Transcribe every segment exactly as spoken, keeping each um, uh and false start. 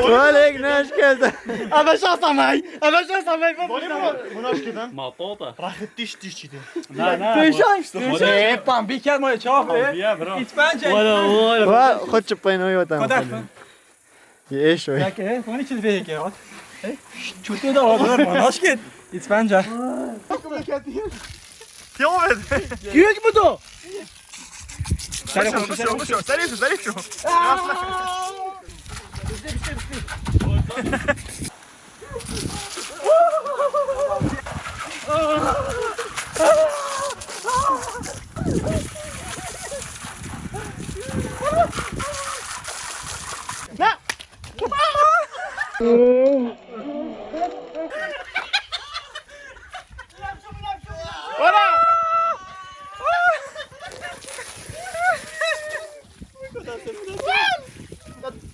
Walek naşkez. Ama şansa may. Ama şansa may. Bana şkeden. Matota. Rahat diş diş çidi. Na na. Pêşan. Pêşan. Hep tam bir kez mi çap e? Ya bro. İspence. Wala wala. Wa xwe çi peyno yo tam. Kadar. Ye eşo. Ya ke, koni çi vê ke. Çutu da var, bana aşkın. İspence. Devam et. Kürek mi do? Sen koş, sen koş, sen koş, sen koş.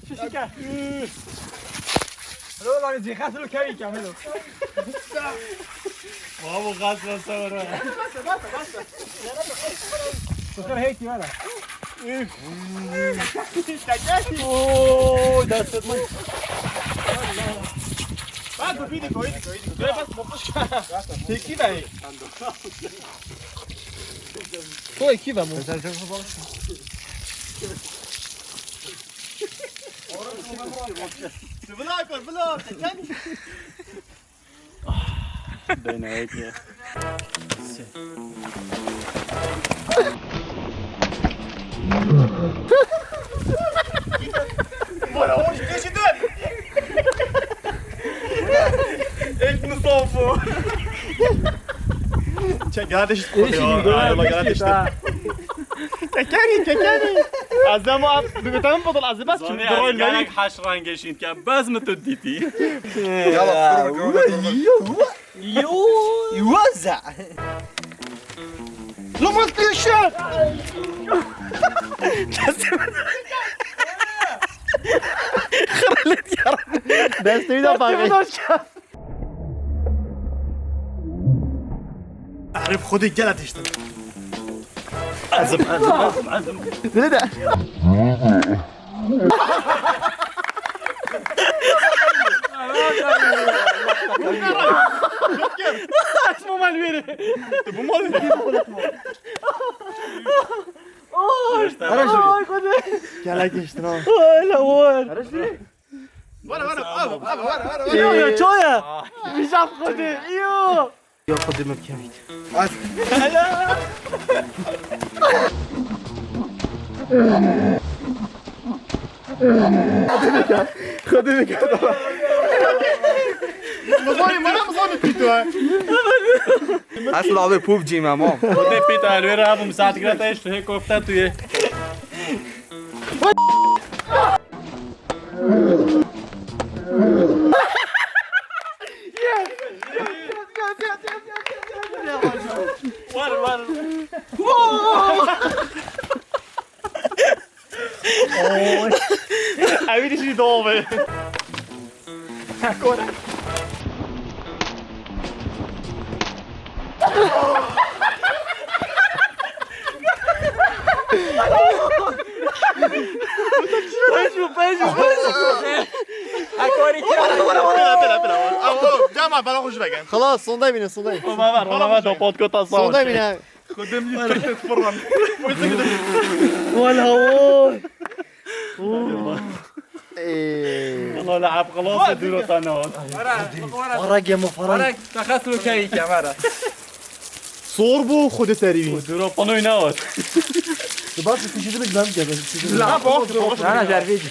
Şişike. Hadi oğlum, hadi, hadi, hadi, hadi. Baba, kaç lan sonra. Sıfır heyt ya lan. Oy, dest etme. Ben dur, bir dakika, bir dakika, bir dakika. Dur, bak, bak. Teki de. Bu iki ben bu. Bila kor, bila, te kemî. Beyne weke. Bana hoş geçti. Ek musafo. Çek, geldi işte. Geldi işte. Tekerî, tekerî. Ez de ma, bi betanım botol, ez de bas şimdi rol gerek haş rangeşin ki, bas mı tut diti? Yala, Yo, yo, za. Lo, mas bir şey. Destê wî de paxê. Erê, bi Xwedê gel tiştin. Ezim, ezim, ezim, ezim. Dile de. Esma mal veri. Bu mal veri. Oy, oy, Xwedê. Gel geçtin ha. Oy, la oy. Vara, vara, abi, abi, vara, vara, vara. Çoya, çoya. Bijaf Xwedê. Yo. Ya Xwedê me bikevît. Xwedê bike. Mizanî, mana mizanî pîto. Esla abi pubcî me, mam. Xwedê pîto, elwê re abim saat gire te, tu hê kofte tu ye. Var, var. Evi dişini doğru. Kore. Peşu, peşu, peşu. Akori kira. Pera, pera, pera. Awo, cama bala hoş vegen. Xelas, sondayê bîne, sondayê. Oma ver, oma ver, do podcast. Sondayê bîne. Xwedê min tek tek fırlan. Wala oy. Ee. Wala la ab xelas duro tane. Farag ya, ma farag. Farag, taxas lo kayî kamera. Sor bû, Xwedê serî wî. Duro panoy ne ot. Bak, şu kişi de ben geldim. La, bak, bak. Ana, cerveci.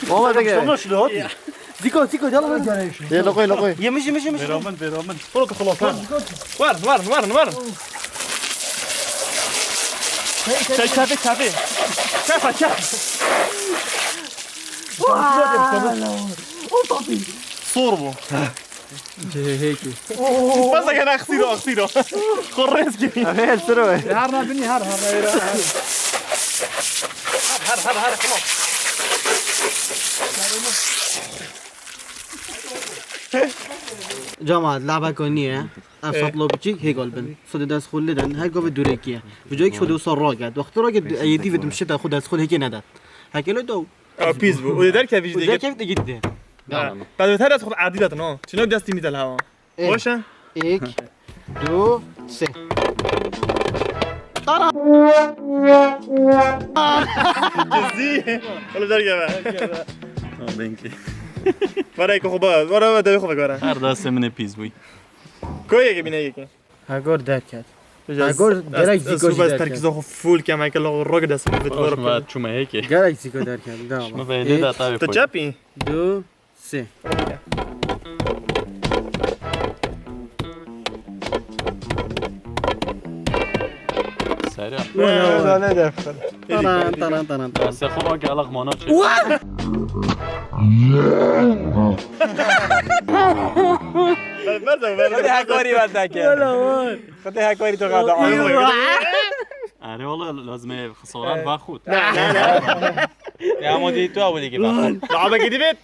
Valla da gel. Sana şunu at. Ziko, Ziko, gel lan. Gel, lokoy, lokoy. Yemiş, yemiş, yemiş. Beraber, beraber. Bırak, xelas. Var, var, var, var. Çek, çek, çek. Çek, çek. Sor bû. Cihê hêkî. Bas, gel, axsîro, axsîro. Xwe rêz girî. Her siro. Her na binî, her, her, her, her. Her, her, her, her, xelas. Cemaat, laba konî ye. Ev satlo biçîk hê gal bin. Sodê dest xwe lê den, her gavê dûrekî ye. Vijayek şodê wisa raget. Wextê raget, êdî ve dimşe de xwe dest xwe hêkê nedet. Heke lo do. Ew pîs bû. Û derkevî jî derkevî de gitti. Tamam. Pezê her dest xwe erdî detin o. Çino destî mîtel hava. Baş e? Ek, du, sê. Tara! Kezî. Oğlum derkeve. Denkî. Vara eko xwe ba. Vara, vara, devê xwe vekvara. Her destê min ê pîs bûyî. Koyeke bîne yeke. Hagor derket. Hagor gerek Zîko jî derket. Terkîza xwe full kem, heke lo roge dest min vit. Çûme heke. Gerek Zîko derket. Devam. Şunu ve elde de tabii. Tu çepî? Du, sê. Serî. Taran, taran, taran, taran. Destê xwe rak, elaq mana çê. Xwedê hekorî werdeke. Wala, wala. Xwedê hekorî to qada. Erê wala, lazim e xesaran vexwit. Na, na, na. Ya ama dî tu awilî gibi. Laba gidî bit.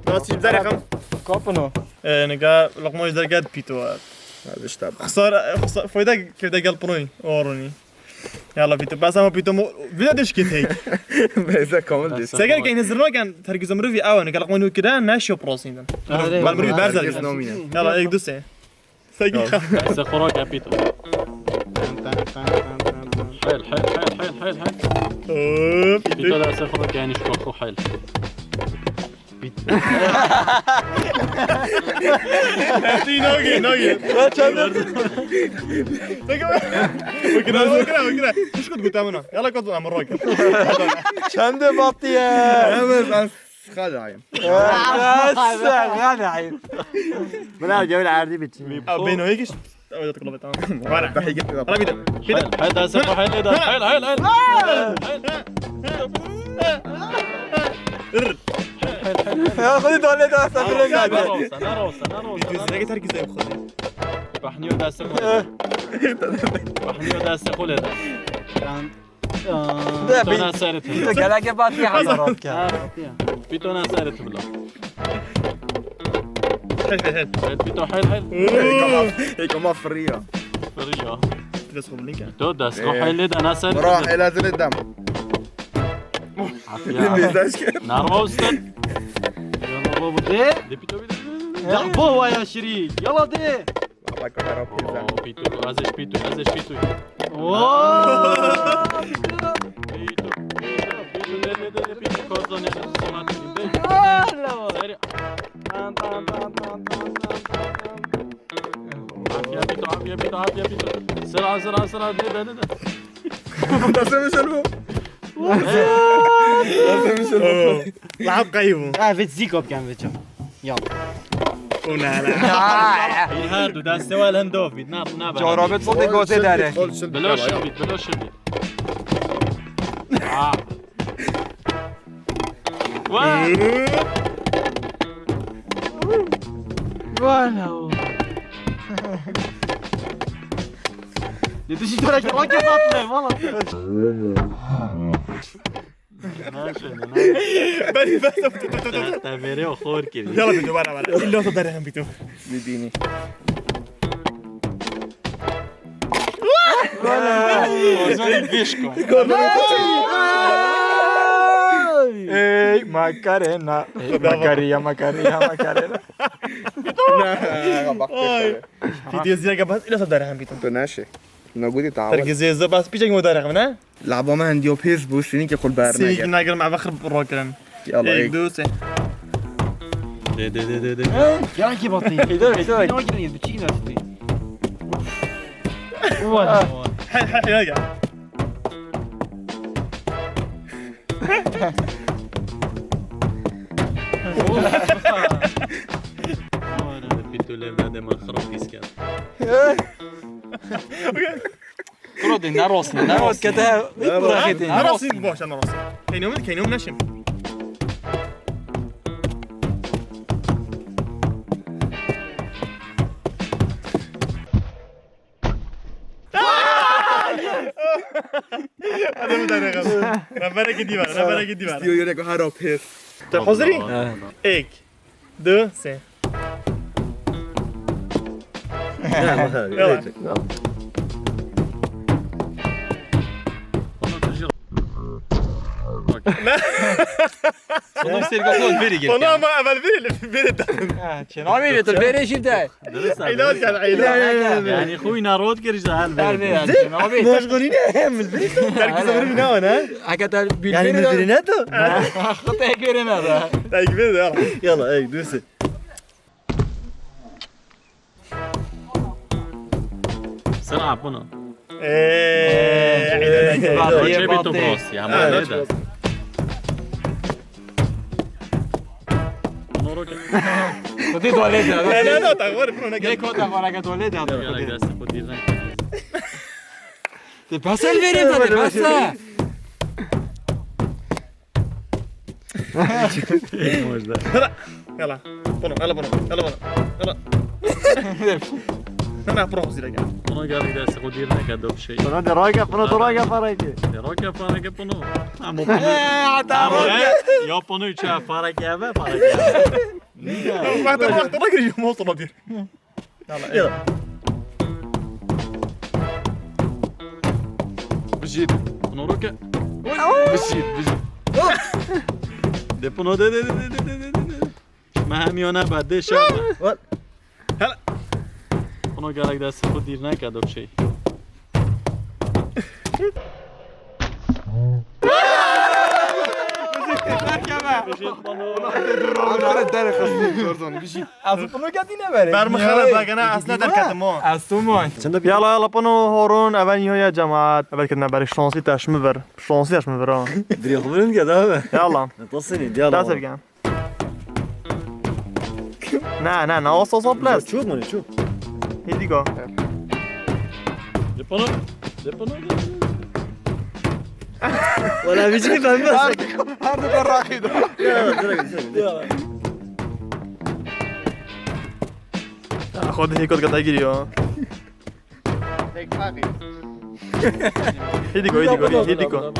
Nasıl bir zerre xam? Kapın o. Ee, nika lokma yüzler gel pito. Hadi işte. Xesar, xesar, fayda kevde gel proy. Oruni. Yalla pito. Bas ama pito mo. Vida dişki tek. Beyza kamil diş. Seger ke ne zırnaken tergiz ömrü vi awa, nika lokma nu kira ne şo prosindan. Bal mürü berzel. Yalla ek duse. Segi. Destê xwe rak, pîto. Hel, hel, hel, hel, hel, hel. Hop. Pîto destê xwe kenî ji xwe hel. Tî nagê, nagê. Çende? Wekira, wekira, wekira. Tişkut gote min. Yala kat em rok. Çende batiye? Evet, ben Xedayim. Xedayim. Min ev cewil erdî biçî. Abi beno yekiş. Evet, kulübe tamam. Vara. Daha iyi. Ara bir de. Bir de. Hadi, hadi, hadi, hadi, hadi. Hayır, hayır, hayır. Ya, hadi, dale, daha sen bile geldi. Sana olsa, sana olsa, sana olsa. Yüzüne getir güzel bir kadın. Bahniyo dersi koy. Bahniyo dersi koy. De, Pîto, bir, nasıl bir Pîto, gelek bat ya, hata rat ya. Ha, rat ya. Pîto, nasıl tu bila. Hel, hel, hel. Evet, Pîto, hel, hel. Eka ma, eka ma fırıyor. Fırıyor. Biraz komplike. Pîto, dest hel de nasıl? Bırak, el hazır edem. Afiya. Nervostan. Yala baba de. De Pîto, bir de. Ya bu vaya şirin. Yala de. Bak, bak, bak, bak. Oo, Pîto, ez ê ji Pîto, ez ê ji Pîto. Oo! Pîto, Pîto, Pîto, ne, ne, ne, ne, Pîto, kozda ne, ne, sana çekeyim, de. Seri. Tan, tan, tan. Afiya Pîto, afiya Pîto, afiya Pîto. Sıra, sıra, sıra, de, de, de, de. Nasıl bir şey bu? Nasıl bir şey bu? Laf kayıbı. Ha, vit zî kop ken vit çam. Ya. O ne ne? Her du deste wel hem dov bit. Na, na. Carabet sodê gotê dere. Bilo şir bit, bilo şir bit. Aa. Vay. Vay la o. Ne düşün, direkt roket attılar valla. Nasıl, ne? Ben, ben de Te, te vere o xor kiri. Yala bir duvara var. İlla da derhem bitu. Bibini. Ozan bir fiş koy. Ey, Macarena. Ey, Macaria, Macaria, Macarena. Bak. Ay. Video zira kapat, ila sa derhem bitu. Tu naşe. Nagudi ta. Tergizê ze bas piçek mo derhem ne? Laba me hendiyo pêz bû, sînîkê xwe li ber nege. Sînîkî nagirim, eve xir rokirin. Yala, êk, êk. Du, sê. De, de, de, de, de. Ya ki batî. Êdo, êdo. Ne girin, biçî ne tutî. Ulan. He, he, he, ya. Pîtû lê me de man xirab pîs kir. Kuro de, ne rostin, ne rostin. Kete, ne rostin. Ne rostin, boş, ne rostin. Keynom, keynom neşim. Hadi bir tane kaldı. Rabereke dî var, rabereke dî var. Diyor yöne ko haro pes. Te hazırî? Ek. Du, sê. Yala. Onu serga kon veri gel. Onu ama evvel veri, veri de. Ha, çenavê tu veri şimdi. Eylat gel, eylat. Yani xwîna rot kir ji hel veri. Her veri, çenavê. Moşgorî ne hem veri. Herkes ömrü bina ona. Eke te bir yani veri ne tu? Xwete göre ne da? Tek veri de. Yala, ey, du, sê. Sıra bunu. Eee, Roçê bir top olsun ya, ama ne de. Bunu roke. Kotî tuvalete. Ne, ne, ne, tak var, bunu ne? Ne kota var, aga tuvalete. Te pasa el vereyim, te pasa. Yala. Bunu, yala bunu, yala bunu. Yala. Hemen pro zira gel. Ona geldi derse o diğerine geldi o şey. Buna da raga, buna da raga para ki. Ya raga para ki bunu. Ama bunu. Hatta raga. Ya bunu üç para ki eve, para ki eve. Bak da bak da giriyor mu olsun bir. Yala, yala. Bijî. Bunu roke. Bijî, bijî. De bunu de, de, de. Me hem yona be, de şer be. Hela. Bunu gerek de sıfır dîr neke dok şey. Ankara derê xistî Zorzan, bijî. Ez pino ketî ne berê. Ber min xele begene, ez ne derketim o. Ez tu may. Yala, yala, pino horon, eve nîhoya cemaat. Eve ketine berê, şansî teş mi vir. Şansî teş mi vir ha. Dirê xwe birin ke daha be. Yala. Tasini, yala. Dest bigem. Na, na, na, o soso plus. Çok mu, çok? Hedigo. Depana, depana. Wala bir şey ben. Her de rakıydı. Ya, direkt, direkt. Xwedê hêkot gata giriyor. Hedigo, hedigo, hedigo.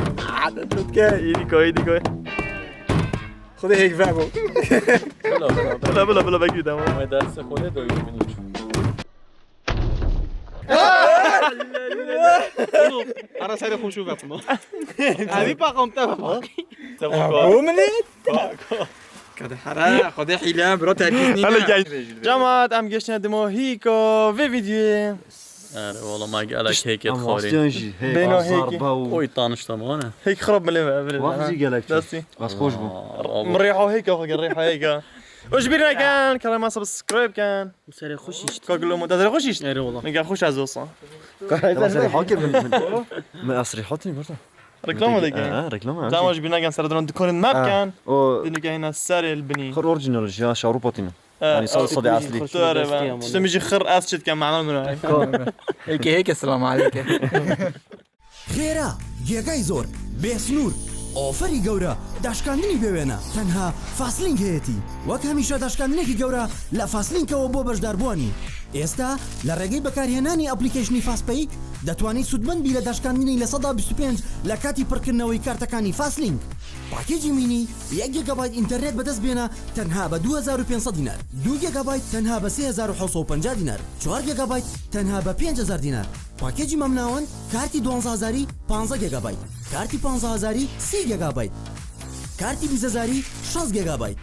Hedigo, hedigo. Xwedê hêk vebo. Bila, bila, bila. Bila, bila, bila, bekle, tamam. Ama derse kole de uyumun hiç. Oğlum, ara sen de komşu yapma. Abi bak, komta bak. Tamam. Bu mu ne? Kade hara, kade hile, bro, terkis ni. Hele gel. Cemaat, em geçne demo hiko ve videoyu. Ere, oğlum, ma gelek hêket xorî. Beno hêkî. Oy, tanıştım ona. Hêk xirab milê ve, evre. Wah, zî gelek. Destî. Bas hoş bu. Rêha hêka, xo rêha hêka. Hoş bir nekin, kanalıma subscribe kin. Bu sere hoş işte. Kaglo mu, da hoş işte. Ere, oğlum. Ne hoş az olsa. Bas sere hakir min. Min asri hatini burada. Reklama dike. Ha, reklama. Tamam, hoş bir nekin, sere dönem dikorin map kin. O. Dinu ke hina sere el bini. Xor original ya, şaru patini. Yani sal sade asli. Tiştê min jî xir ez çi dikem, mehna min e. Eke, eke, selam aleyke. Xêra, gêgay zor, bêsnûr, oferî gewre, daşkandinî bê wêne, tenha Fastlink heyetî. Wek hemîşe daşkandinekî gewre li Fastlink ew bû beşdarbûanî. ئێستا لە ڕێگەی بەکارهێنانی ئەپلیکەیشنی فاستپەی دەتوانیت سوودمەند بی لە داشکاندنی لە سەدا بیست و پێنج لە کاتی پڕکردنەوەی کارتەکانی فاستلینک. پاکێجی مینی، یەک گێگابایت ئینتەرنێت بەدەست بێنە تەنها بە دوو هەزار و پێنج سەد دینار، دوو گێگابایت تەنها بە سێ هەزار و حەوت سەد و پەنجا دینار، چوار گێگابایت تەنها بە پێنج هەزار دینار. پاکێجی مەمناوەند، کارتی دوانزە هەزاری پانزە گێگابایت، کارتی پانزە هەزاری سی گێگابایت، کارتی بیست هەزاری شەست گێگابایت.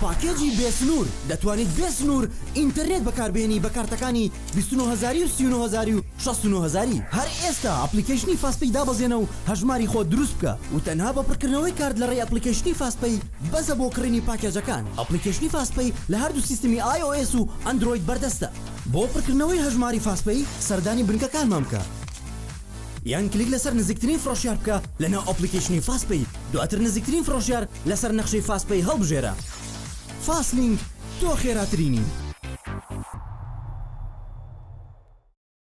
پاکێجی بێسنوور، دەتوانیت بێسنوور ئینتەرنێت بەکاربێنی بە کارتەکانی بیست و نۆ هەزاری و سی و نۆ هەزاری و شەست و نۆ هەزاری. هەر ئێستا ئەپلیکەیشنی فاستپەی دابەزێنە و هەژماری خۆت دروست بکە و تەنها بە پڕکردنەوەی کارت لە ڕێی ئەپلیکەیشنی فاستپەی بەسە بۆ کڕینی پاکێجەکان. ئەپلیکەیشنی فاستپەی لە هەردوو سیستمی iOS و Android بەردەستە. بۆ پڕکردنەوەی هەژماری فاستپەی سەردانی بنکەکانمان بکە. یان کلیک لەسەر نزیکترین فرۆشیار بکە لەناو ئەپلیکەیشنی فاستپەی. دواتر نزیکترین فرۆشیار لەسەر نەخشەی فاستپەی هەڵبژێرە. فاستلینک، تۆ خێراترینی.